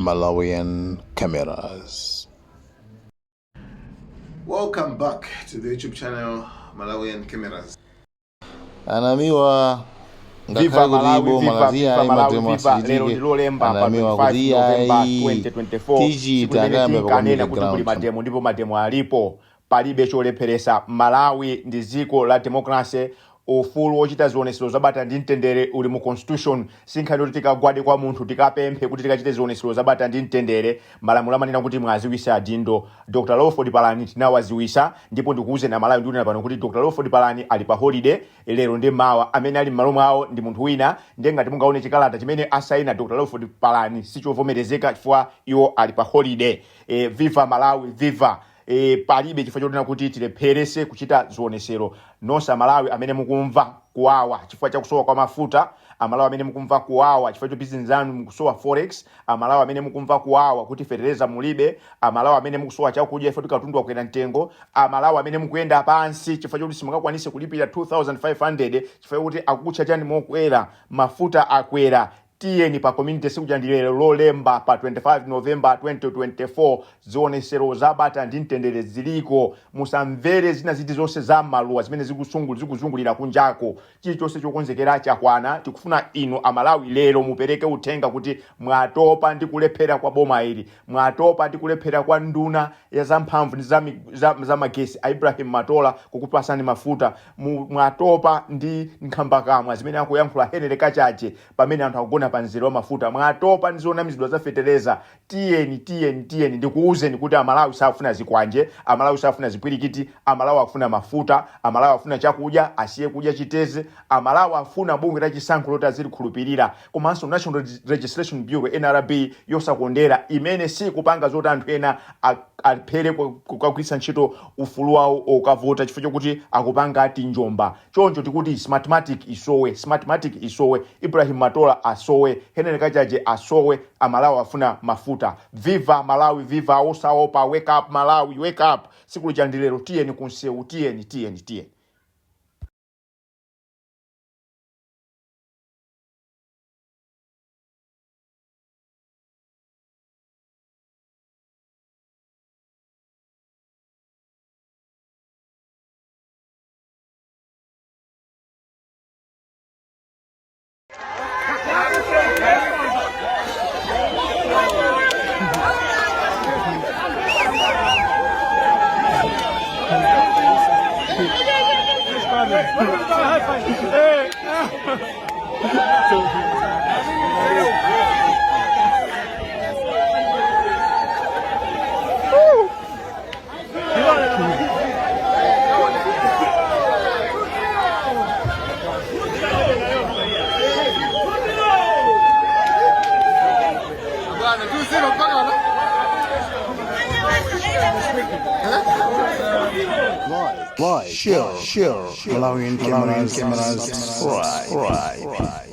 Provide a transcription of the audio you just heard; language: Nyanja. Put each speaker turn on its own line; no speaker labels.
Malawian Cameras.
Welcome back to the YouTube channel Malawian Cameras.
Anamiwa
Viva
ngakhale kuti
Malawi,
boma
viva,
lati
viva
ayi
Malawi,
mademo
viva. Lero
asachitike
ndi lolemba pa
anamiwa
25
kuti
November
ayi
2024, tsiku
tichita
limene
akayambe pa
tinkanena
community
kuti kuli
ground.
mademo ndipo mademo alipo. Palibe cholepheresa. Malawi ndi dziko la democracy. Ufulu wochita zionesero zabata ndi mtendere uli mu constitution. Sinkhani yoti tikagwade kwa munthu tikapemphe kuti tikachite zionesero zabata ndi mtendere. Malamulo amanena kuti mwaziwisa adindo. Dr Lawford Palani tinawaziwisa, ndipo ndikuwuzeni Amalawi ndikunena pano kuti Dr Lawford Palani ali pa holiday lero ndi mawa. Amene ali m'malo mwawo ndi munthu wina. Ndiye ngati mungaone chikalata chimene asaina Dr Lawford Palani sichovomerezeka chifukwa iwo ali pa holiday. Viva Malawi, viva. Palibe chifukwa chonena kuti tilepherese kuchita zionesero. Nonse Amalawi amene mukumva kuwawa chifukwa chakusowa kwa mafuta, Amalawi amene mukumva kuwawa chifukwa cha bizinesi zanu mukusowa forex, Amalawi amene mukumva kuwawa kuti fetereza mulibe, Amalawi amene mukusowa chakudya chifukwa kuti katundu wakwera mtengo, Amalawi amene mukuyenda pansi chifukwa chokuti simungakwanise kulipira 2500 chifukwa chokuti akukutchajani mokwera, mafuta akwera, tiyeni pa community tsiku ndi lero Lolemba pa 25 November 2024. Zionesero za bata ndi mtendere ziliko. Musamvere zina ziti zonse za maluwa zimene zikuzungulira kunjako. Chilichonse chokonzekera chakwana. Tikufuna inu Amalawi lero mupereke uthenga kuti mwatopa ndi kulephera kwa boma ili, mwatopa ndi kulephera kwa nduna ya zamphamvu ndi za magesi a Ibrahim Matola kukupasani mafuta. Mwatopa ndi nkhambakamwa zimene akuyankhula Henry Kachaje pamene anthu akugona pa mzere wa mafuta. Mwatopa ndi zonamizidwa za fetereza. Tiyeni, tiyeni, tiyeni ndikuwuzeni kuti Amalawi safuna zikwanje, Amalawi safuna zipwirikiti, Amalawi akufuna mafuta, Amalawi afuna chakudya, asiye kudya chiteze, Amalawi afuna bungwe la chisankho loti azilikhulupirira, komanso National Registration Bureau, NRB, yosakondera imene sikupanga zoti anthu ena alephere kukagwiritsa ntchito ufulu wawo okavota chifukwa chokuti akupanga tinjomba. Choncho tikuti Smartmatic isowe, Smartmatic isowe, Ibrahim Matola asowe, Henry Kachaje asowe. Amalawi afuna mafuta. Viva Malawi, viva! Osaopa, wake up Malawi, wake up! Tsiku lija ndi lero, tiyeni kunsewu, tiyeni, tiyeni, tiyeni.
Like, share, Malawian cameras, subscribe.